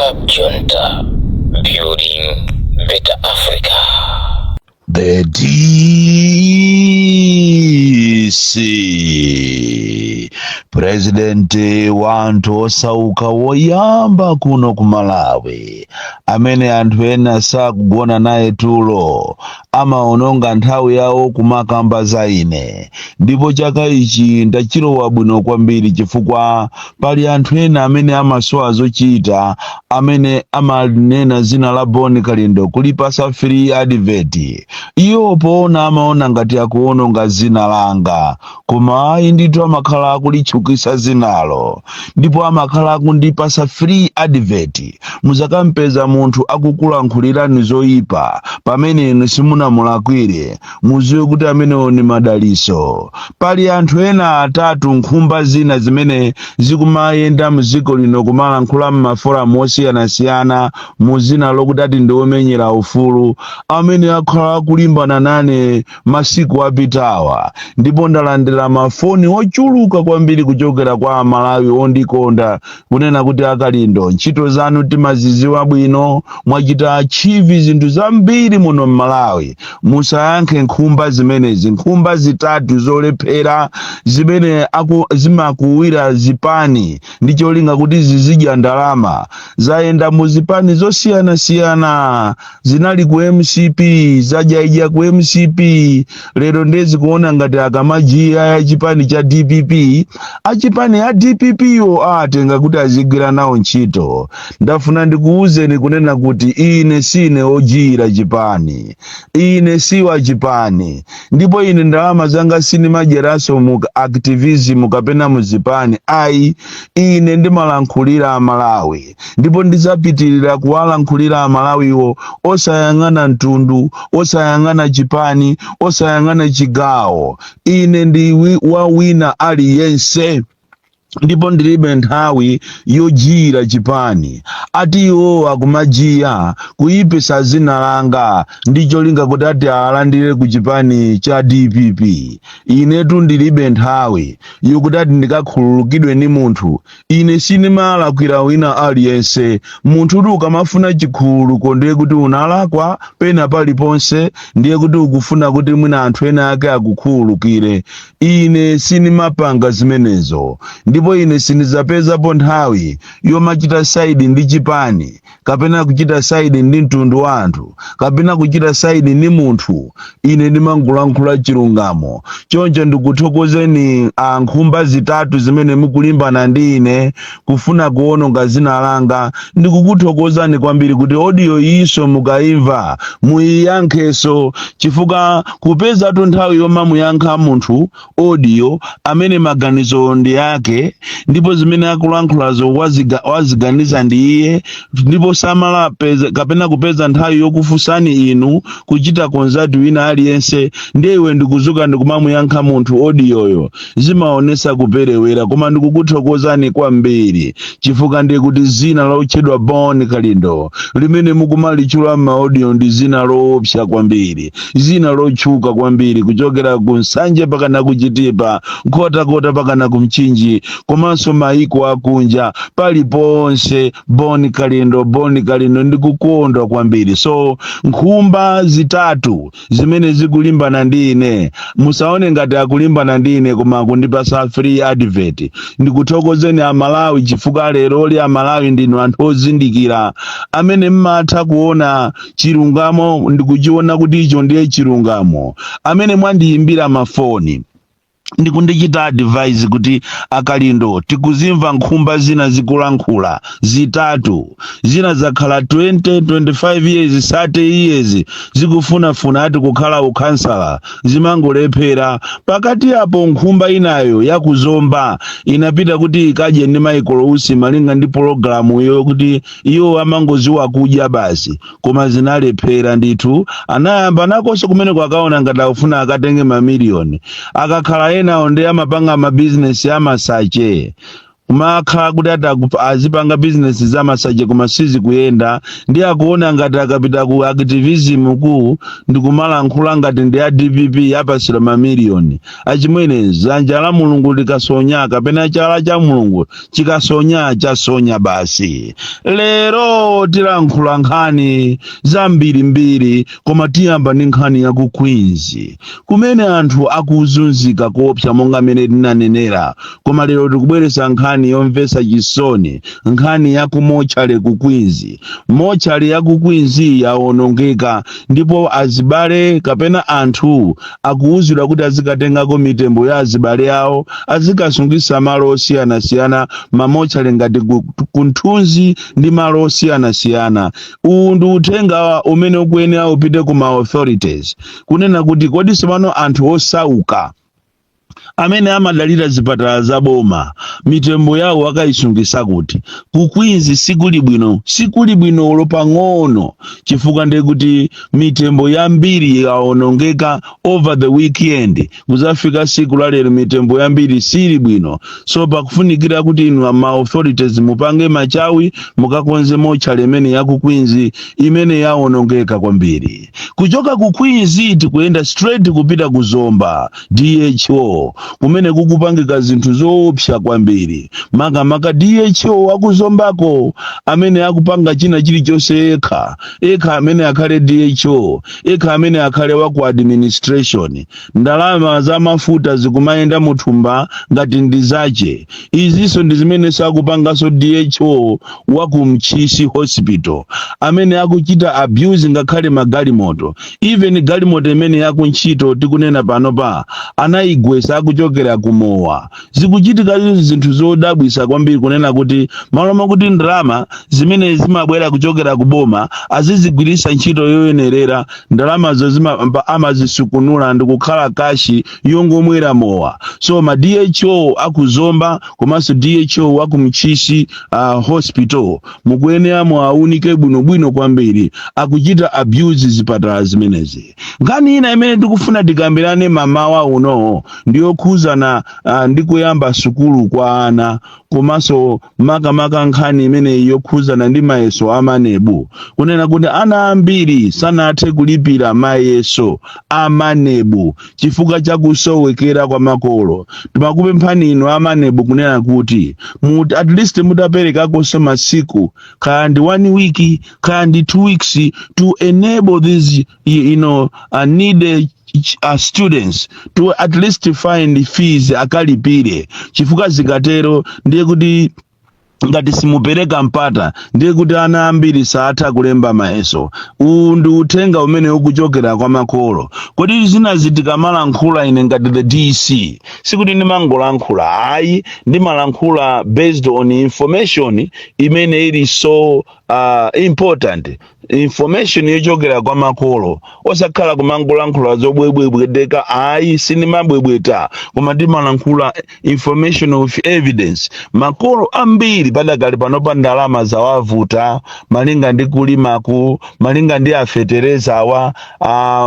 Cab Junta, building better Africa. The DC, President wa anthu osauka woyamba kuno ku Malawi, amene anthu ena sakugona naye tulo, amaononga nthawi yawo kumakamba za ine. Ndipo chaka ichi ndachilowa bwino kwambiri, chifukwa pali anthu ena amene amasowa zochita, amene amanena zina la Bon Kalindo kulipasa free advert. Iwo poona amaona ngati akuononga zina langa, koma ayi ndithu, amakhala akulitchukisa zinalo ndipo amakhala akundipasa free advert. Muzakampeza munthu akukulankhulirani zoyipa pamene inu simunamulakwire, muziwe kuti amenewo ni madaliso. Pali anthu ena atatu, nkhumba zina zimene zikumayenda mdziko lino kumalankhula m'maforamu osiyanasiyana mu zina lokuti ati ndiomenyera ufulu, amene akhala akulimbana nane masiku apitawa. Ndipo ndalandira mafoni ochuluka kwambiri kuchokera kwa Amalawi ondikonda, kunena kuti, "Akalindo, ntchito zanu timaziziwa bwino, mwachita achieve zinthu zambiri muno m'Malawi. Musayankhe nkhumba zimenezi." Nkhumba zitatu zolephera zimene zimakuwira zipani ndi cholinga kuti zizidya ndalama, zayenda mu zipani zosiyanasiyana, zinali ku MCP, zadyaidya ku MCP, lero ndezikuona ngati akamajiya ya chipani cha DPP, achipani a DPP yo atenga kuti azigwira nawo ntchito. Ndafuna ndikuwuzeni kunena kuti ine sine ojiyira chipani, ine si wa chipani, ndipo ine ndalama zanga sindimadyeranso mu activism kapena mu zipani, ayi. Ine ndimalankhulira Amalawi ndipo ndidzapitirira kuwalankhulira Amalawiwo, osayang'ana mtundu, osayang'ana chipani, osayang'ana chigawo. Ine ndi wa wina aliyense ndipo ndilibe nthawi yojiyira chipani. Ati iwo akumajiya kuyipisa zina langa ndi cholinga kuti ati alandire ku chipani cha DPP. Inetu ndilibe nthawi yokuti ati ndikakhululukidwe ndi munthu. Ine sindimalakwira wina aliyense. Munthu kuti ukamafuna chikhululuko, ndiye kuti unalakwa pena paliponse, ndiye kuti ukufuna kuti mwina anthu ena ake akukhululukire. Ine sindimapanga zimenezo, ndipo ine sindidzapezapo nthawi yomachita side ndi chipani kapena kuchita side ndi mtundu wa anthu kapena kuchita side ndi munthu. Ine ndimangolankhula chilungamo. Choncho ndikuthokozeni ankhumba zitatu zimene mukulimbana ndi ine kufuna kuwononga zina langa. Ndikukuthokozani kwambiri kuti audio iso mukayimva muyiyankheso, chifukwa kupezatu nthawi yoma muyankha munthu audio amene maganizo ndi ake ndipo zimene akulankhulazo waziganiza ndi iye, ndipo samala peza, kapena kupeza nthawi yokufunsani inu, kuchita consult wina aliyense, ndiye iwe ndikuzuka ndikumamuyankha munthu audioyo, zimaonesa kuperewera. Koma ndikukuthokozani kwambiri, chifukwa ndiye kuti zina lotchedwa Bon Kalindo limene mukumalitchula m'maaudio ndi zina loopsa kwambiri, zina lotchuka kwambiri, kuchokera ku Nsanje pakana ku Chitipa, Nkhotakota pakana ku Mchinji, komanso maiko akunja, paliponse Bon Kalindo, Bon Kalindo. Ndikukondwa kwambiri. So nkhumba zitatu zimene zikulimbana ndi ine, musaone ngati akulimbana ndi ine, koma akundipasa free advert. Ndikuthokozeni Amalawi, chifukwa leroli Amalawi ndinu anthu ozindikira amene mmatha kuona chilungamo ndikuchiona kuti icho ndiye chilungamo, amene mwandiyimbira mafoni ndikundichita advise kuti, "Akalindo, tikuzimva nkhumba zina zikulankhula zitatu, zina zakhala 20, 25 years, 30 years, zikufunafuna ati kukhala ukhansala, zimangolephera." Pakati apo nkhumba inayo yakuzomba inapita kuti ikadye ndi Michael Usi malinga ndi pologalamu iyo, kuti iwo amangoziwa kudya basi, koma zinalephera ndithu. Anayamba nakonso kumeneko, akaona ngati akufuna akatenge mamiliyoni. Akakhala enawo ndi amapanga mabizinesi amasache. Kumakhala kuti ati azipanga bizinesi za masache koma sizikuyenda, ndi akuona ngati akapita ku activism ku ndikumalankhula ngati ndi a DPP apasira mamiliyoni. Achimwene, dzanja la Mulungu likasonya kapena chala cha Mulungu chikasonya, chasonya basi. Lero tilankhula nkhani zambirimbiri, koma tiyamba ndi nkhani ya ku Queens kumene anthu akuzunzika kuopsa monga mmene tinanenera. Koma lero tikubweretsa nkhani yomvetsa chisoni, nkhani ya ku mortuary ku Queens. Mortuary ya ku Queens yawonongeka ndipo azibale kapena anthu akuwuzidwa kuti azikatengako mitembo ya azibale awo, azikasungisa malo osiyanasiyana, ma mortuary ngati ku Nthunzi ndi malo osiyanasiyana. Uwu ndi uthenga umene ukuyenera upite ku ma authorities, kunena kuti kodi sipano anthu osauka amene amadalira zipatala za boma mitembo yawo akayisungisa kuti? Ku Queens sikuli bwino, sikuli bwino pang'ono, chifukwa ndiye kuti mitembo yambiri yawonongeka over the weekend. Kuzafika siku la lero mitembo yambiri sili bwino. So pakufunikira kuti inu ma authorities mupange machawi, mukakonze mortuary imene ya ku Queens imene yawonongeka kwambiri. Kuchoka ku Queens tikuyenda straight kupita ku Zomba DHO kumene kukupangika zinthu zoopsa kwambiri, makamaka DHO akuzombako amene akupanga china chilichonse yekha ekha, amene akhale DHO ekha, amene akhale waku administration. Ndalama za mafuta zikumayenda muthumba ngati ndi zache. Izinso ndi zimene sakupanganso DHO waku Mchisi Hospital amene akuchita abuse ngakhale magalimoto. Even galimoto imene yakuntchito tikunena panopa anayigwesa akuchokera kumowa. Zikuchitika zinthu zodabwisa kwambiri, kunena kuti malo makuti ndalama zimene zimabwera kuchokera kuboma azizigwiritsa ntchito yoyenerera, ndalamazo amazisukunula ndi kukhala cash yongomwera mowa. So ma DHO akuzomba komanso DHO aku Mchisi Hospital mukuyenera muaunike bwinobwino kwambiri, akuchita abuse zipatala zimenezi. Nkhani ina imene tikufuna tikambirane mamawa uno ndiyokhuzana ndi kuyamba sukulu kwa ana, komanso makamaka nkhani imeneyi yokhuzana ndi mayeso a MANEB, kunena kuti ana ambiri sanathe kulipira mayeso a MANEB chifukwa chakusowekera kwa makolo. Timakupemphani inu a MANEB kunena kuti at least mutaperekakonso masiku, kaya ndi one week, kaya ndi 2 weeks, to enable these needed students to at least find fees akalipire, chifukwa zikatero ndiye kuti ngati simupereka mpata ndiye kuti ana ambiri satha kulemba mayeso. Uwu ndi uthenga umene ukuchokera kwa makolo. Kodi zinazi tikamalankhula, ine ngati the DC sikuti ndimangolankhula ayi, ndimalankhula based on information imene ili so important, information yochokera kwa makolo, osakhala kumangolankhula zobwebwebwedeka ayi. Sindimabwebweta, koma ndimalankhula information of evidence. Makolo ambiri padakali panopa ndalama zawavuta malinga ndi kulimaku, malinga ndi afetereza awa.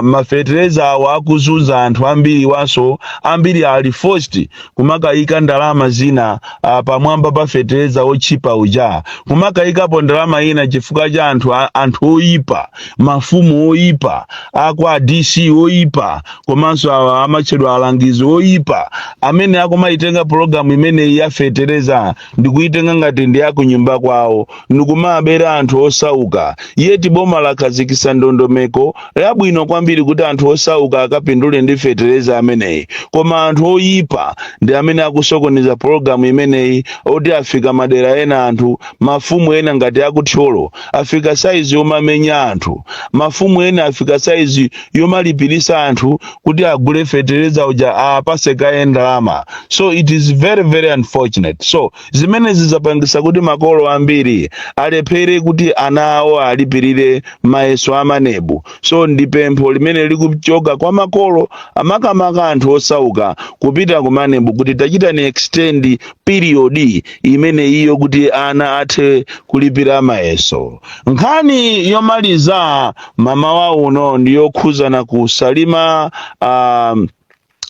Mafetereza awa akuzunza anthu ambiri waso. Ambiri ali forced kumakayika ndalama zina pamwamba pa fetereza otchipa uja, kumakayikapo ndalama ina chifukwa cha anthu oyipa, mafumu oyipa, akwa DC oyipa, komanso awa amatchedwa alangizi oyipa amene akumayitenga pologalamu imeneyi ya fetereza ndikuyitenga ngati ndi akunyumba kwawo ndikumabera anthu osauka. Yeti boma lakhazikitsa ndondomeko yabwino kwambiri kuti anthu osauka akapindule ndi fetereza ameneyi, koma anthu oyipa ndi amene akusokoneza pologalamu imeneyi, oti afika madera ena anthu, mafumu ena ngati akuthyolo afika saizi yomamenya anthu, mafumu ena afika saizi yomalipirisa anthu kuti agule fetereza uja apase kaye ndalama. So it is very very unfortunate. So zimenezi zapangisa kuti makolo ambiri alephere kuti ana awo alipirire mayeso a MANEB. So ndi pempho limene likuchoka kwa makolo, amakamaka anthu osauka, kupita ku MANEB kuti tachitani extend period imene iyo kuti ana athe kulipira mayeso. Nkhani yomaliza mamawa uno ndiyokhuzana ku Salima.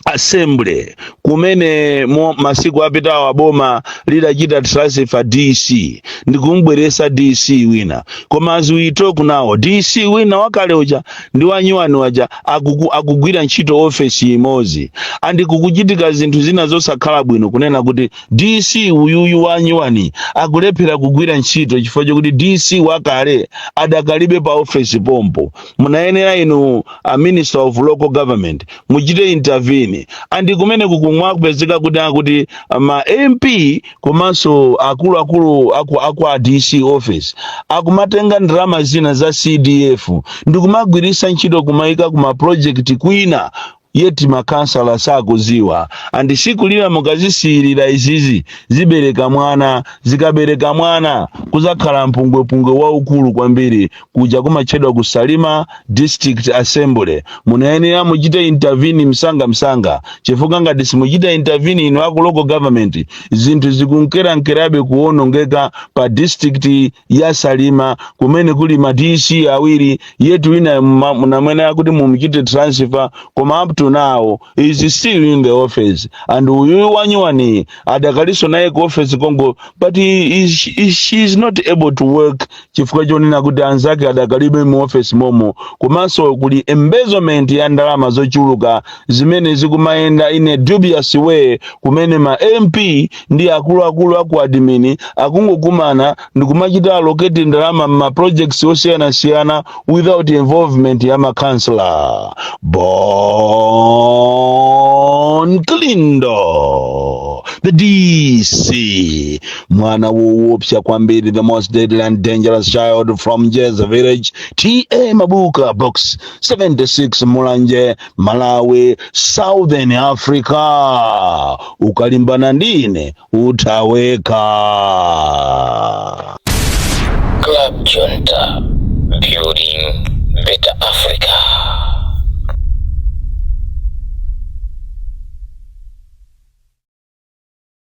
Assembly, kumene masiku apitawo boma lidachita transfer DC ndikumbweresa DC wina. Koma as we talk now, DC wina wakale uja ndi wanyuwani waja akugwira ntchito ofesi imodzi, and kukuchitika zinthu zina zosakhala bwino, kunena kuti DC uyuyu wanyuwani akulephera kugwira ntchito chifukwa chokuti DC wakale adakalibe pa ofesi pompo. Munayenera inu a Minister of Local Government muchite intervene. And kumene kukumwa kupezeka kuti akuti ma MP komanso akuluakulu aku a DC office akumatenga ndalama zina za CDF ndikumagwirisa ntchito, kumayika kuma project kwina, yet makansala sakuziwa. And siku lina mukazisiyirira izizi, zibereka mwana. Zikabereka mwana, kuzakhala mpungwepungwe waukulu kwambiri kuja kumatchedwa ku Salima District Assembly. Munayenera muchite intervene msanga msanga, chifukwa ngati simuchita intervene inu aku local government, zinthu zikunkerankerabe kuwonongeka pa district ya Salima, kumene kuli ma DC awiri, yet wina munamwene kuti mumuchite transfer, koma up to now is still in the office, and uyu wanyuwani adakaliso naye ku office kongo, but she is not able to work chifukwa chonena kuti anzake adakalibe mu office momo. Komanso kuli embezzlement ya ndalama zochuluka zimene zikumayenda in a dubious way, kumene ma MP ndi akuluakulu aku admin akungokumana ndikumachita allocate ndalama ma projects osiyanasiyana without involvement ya makansela. Bon Kalindo, the DC, mwana woopsa kwambiri, the most deadly and dangerous child from Jeza Village, TA Mabuka, Box 76, Mulanje, Malawi, Southern Africa. Ukalimbana ndine, utaweka. Club Junta, building better Africa.